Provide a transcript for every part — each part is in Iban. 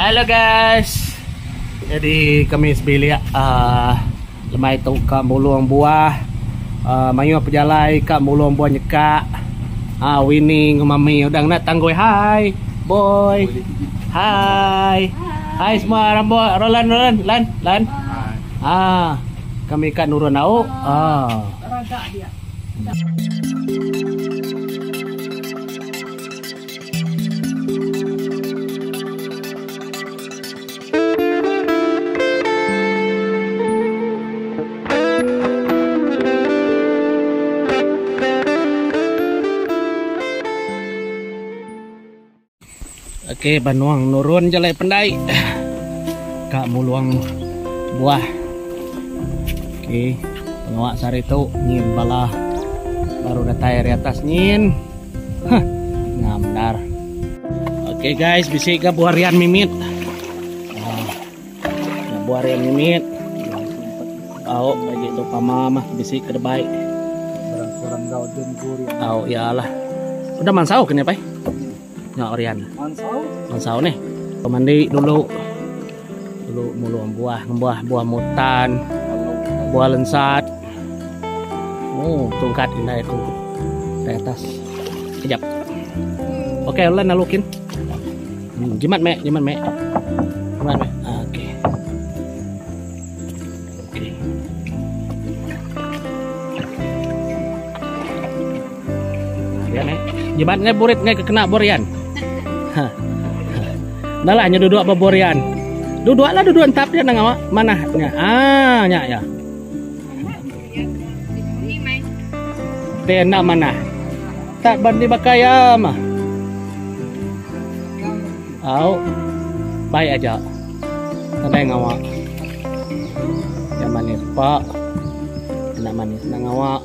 Hello guys. Jadi kami sebilik uh, lemai tu ka mulung buah uh, mayuh pejalai ka mulung buah nyekak. Ah uh, Winnie enggau mami udah ngena tanggui hai boy. Hai. Hai semua rambo Roland Roland Lan Lan. Ah kami ka nurun au. Ah. Raga dia. Okey, banuang nurun jalai pendai. Ka mulung buah. Okey, pengawa sehari tu nyin bala baru datai ari atas nyin. Huh, ngam bendar. Okey guys, bisi ga buah rian mimit. Ah, buah rian mimit. Au agi tu pama mah bisi ke debai. Kurang gau den gurian. Au iyalah. Udah mansau kene pai. Nya rian. Mansau. Mansau nih. Mandi dulu. Dulu mulung buah, buah buah mutan, buah lensat. Oh, tungkat indai aku di atas. Kejap. Okey, ulan lalu kin. Jimat mek, jimat mek. Jimat mek. Ah, okey. Okey. Ya mek. Jimat ngai burit ngai kena borian. Ha. Dah lah nya duduk ba borian. Duduk lah duduk entap dia nang awak. Mana nya? Ah, nya ya. Te enda manah. Tak bandi baka iya mah. Au. Baik aja. Nadai ngawa. Nya manis pa. Enda manis enda ngawa.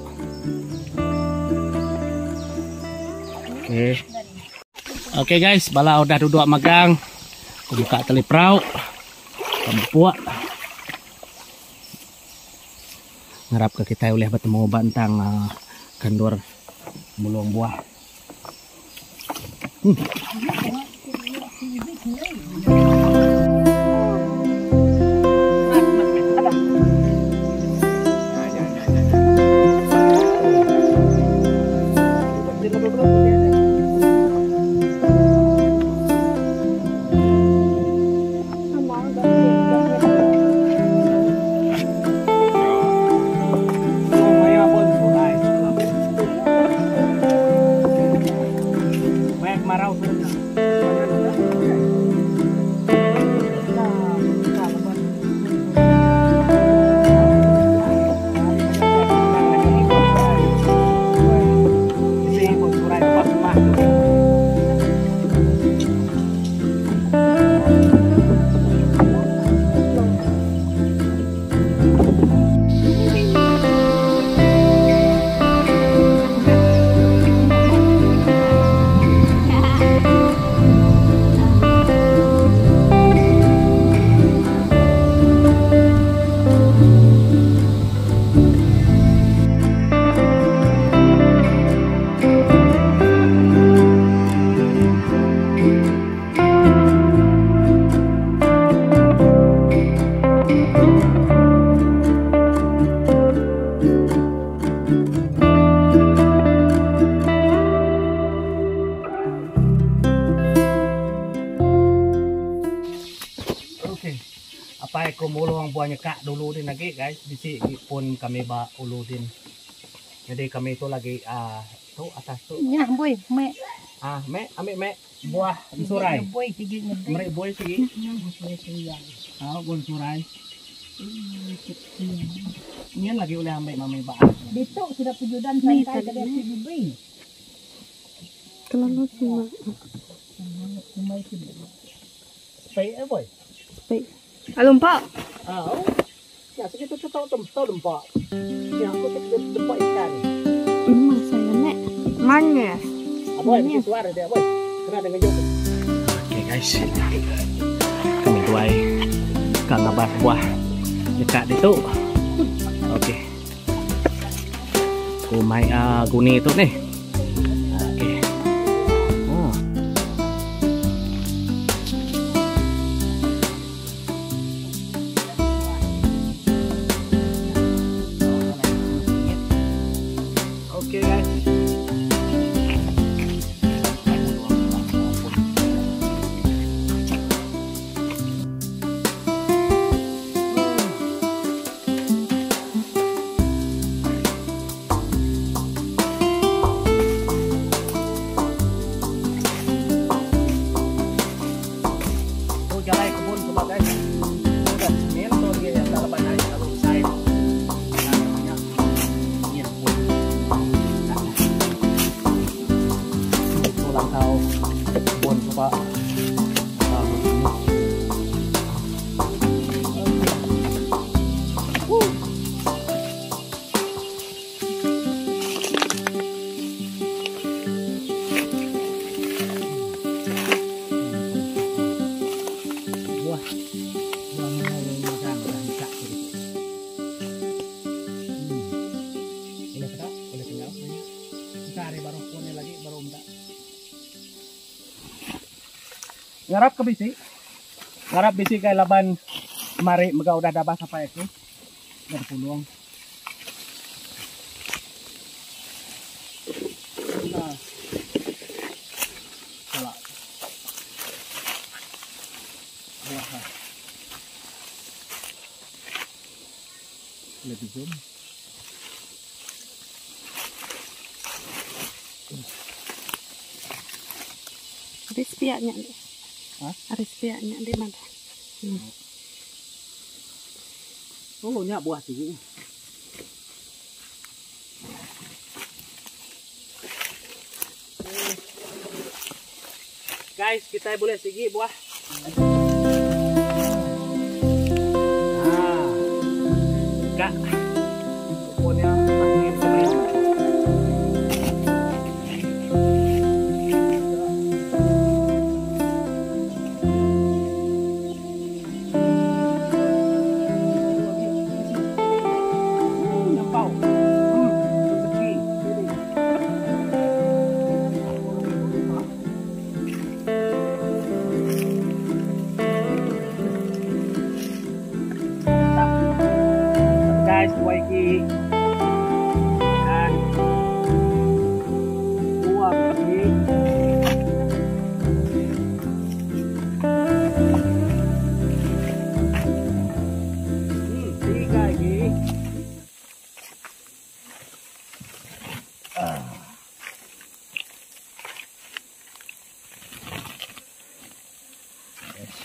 Okey. Okey guys, bala udah duduk magang. Aku buka tali perau. Pemupuk. Ngarap ke kitai ulih betemu ba entang kendur mulung buah. Hmm. Okey. Apai aku mulung buah nyekak dulu din agi guys. Bisi agi pun kami ba ulu din. Jadi kami tu lagi uh, tu atas tu. Nyah boy, mek. Ah, mek, ambil mek buah ensurai. Boy sigi ngedek. Meri boy sigi. Ah, buah ensurai. Nyin lagi ulih ambil mami ba. Ditu sida pejudan santai tadi aku bibi. Terlalu cuma. Spek eh boy. Spek. Alu empak. Ah. Oh. Ya, segitu tu tahu tem tahu dempak. Ya, aku tu dempak ikan. Memang saya nak. Manis. Ah, boy, bikin suara dia, boy. Kena dengan jauh. Okay guys. Kami duai ka ngabas buah dekat ditu. Okey. Ku mai uh, guni tu ni. Okey. Oh. Guys. Udah semin tu agi iya enda laban ai kelalu besai. Nya nyin pun. Tu langkau kebun suba. Buah buah mengai magang udah ngisak tu ditu. Hmm. Boleh peda, boleh kenyau nya. Engka ari baruh pun ni lagi baru meda. Ngarap ke bisi. Ngarap bisi kai laban kemari mega udah dabas apai aku. Udah dipulung. Salah. Buah. Lebih zoom. Ari sepiak nya dek. Ha? Ari sepiak nya dek madah. Hmm. Oh, nya buah sigi. Guys, kita boleh sigi buah. Ah. Kak. Pokoknya makin sering. Guys, dua iki dan dua biji. Tiga iki. Yes.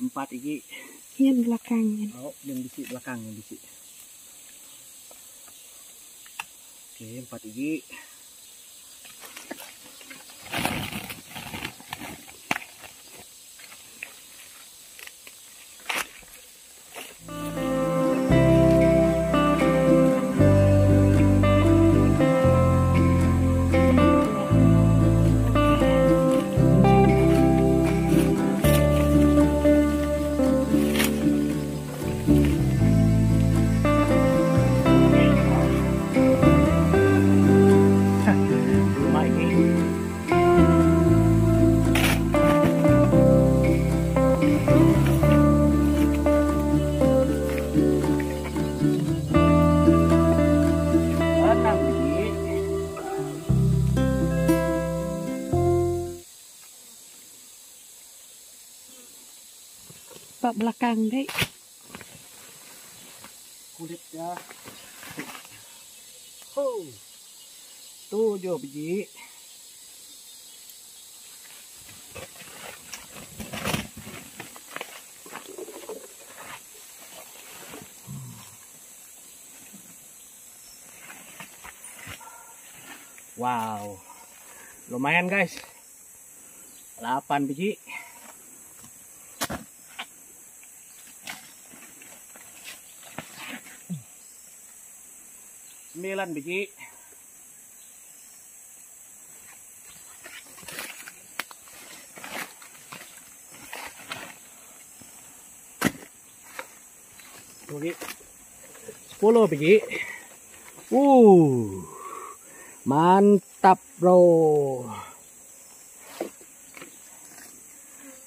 Empat igi. Nyin belakang nyin. Oh, yang bisi belakang yang bisi. Okey, empat igi. Lima igi. Enam biji. Ba belakang dek. Kulit dia. Ho. Tujuh biji. Wow. Lumayan guys. 8 biji. Sembilan biji. Biji. 10 biji. Mantap bro.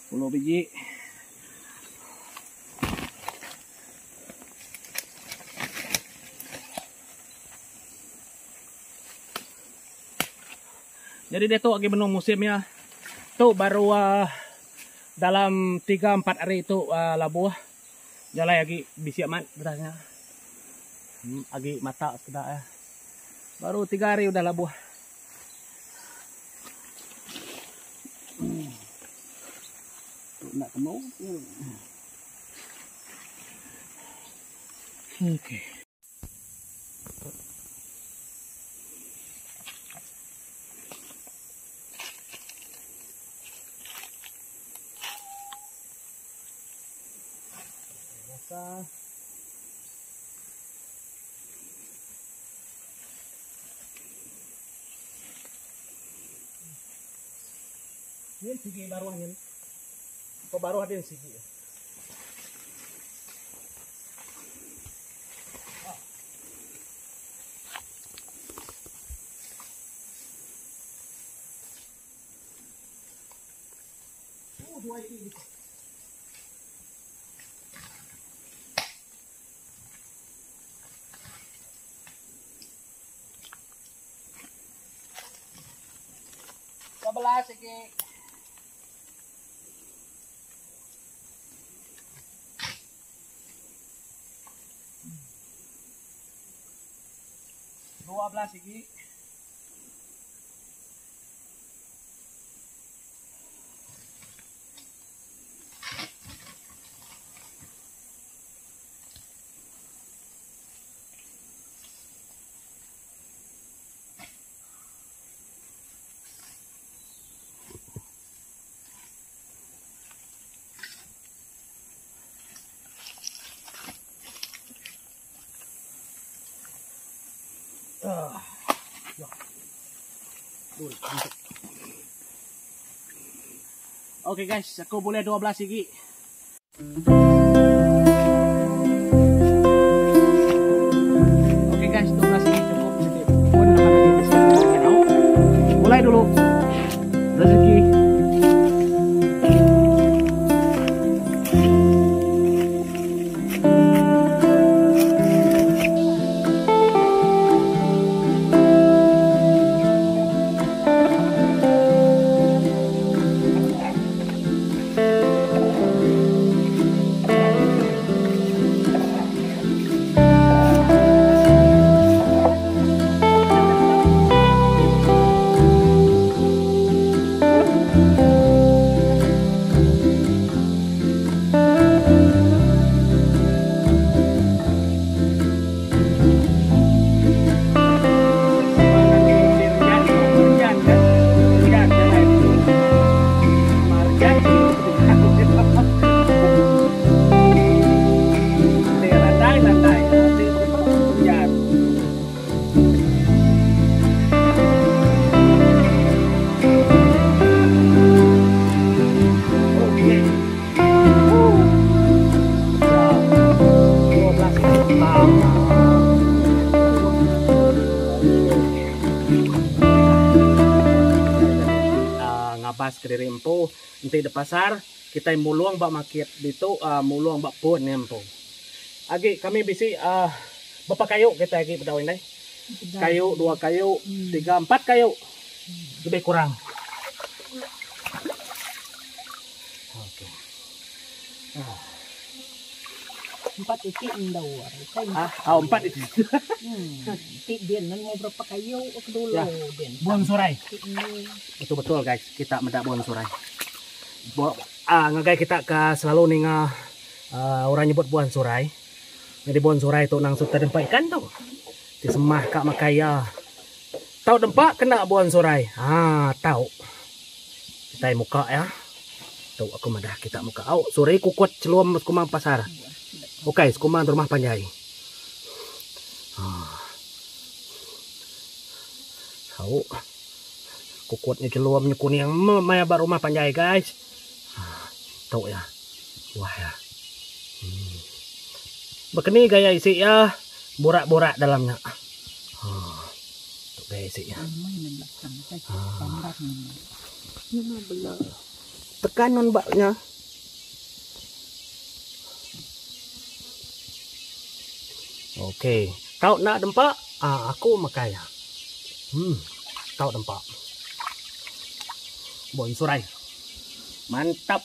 10 biji. Jadi dia tu lagi benung musim ya. Tu baru dalam 3-4 hari tu labuh. Jalai agi bisi amat berasnya. Agi mata sekeda ya. Baru 3 hari udah labuh. Tu nak temu. Okay. Rasa. Nyin sigi baruh nyin. Ko baruh din sigi. Oh, dua iti di. 11 igi. 12 igi. Okay guys, aku boleh 12 igi. Okay guys, 12 igi cukup siti pun laban agi bisi penginau. Mulai dulu rezeki. Ngabas kediri empu enti da pasar kitai mulung ba market ditu mulung ba pun nya empu. Agi kami bisi bepa kayu kitai agi bedau indai. Sekayu dua kayu tiga empat kayu lebih kurang. Okey. Empat iti endur. Ukai Ah, oh, empat iti. Hmm. Ti din nan mau berapa kayu ke dulu ya. din. Buang surai. Betul-betul guys, kita meda buang surai. Bu, ah, ngagai kita ke selalu ninga uh, orang nyebut buang surai. Jadi buang surai tu nang suta dempa ikan tu. Ti semah ka makai ya. Tau dempa kena buang surai. Ha, tau. Kitai muka ya. Tu aku madah kita muka. Au, suri kukut celum sekumang pasar. Ukai sekumang rumah panjai. Ha. Au. Kukut nya celum nya kuning maya ba rumah panjai guys. Ha. Tu ya. Wah ya. Hmm. Bekeni gaya isi ya burak-burak dalamnya. Ha. Tu gaya isi ya. Ha. Tekan non baknya. Okey, tau nak dempak? Ah, aku makai. Tau dempak. Bon surai. Mantap.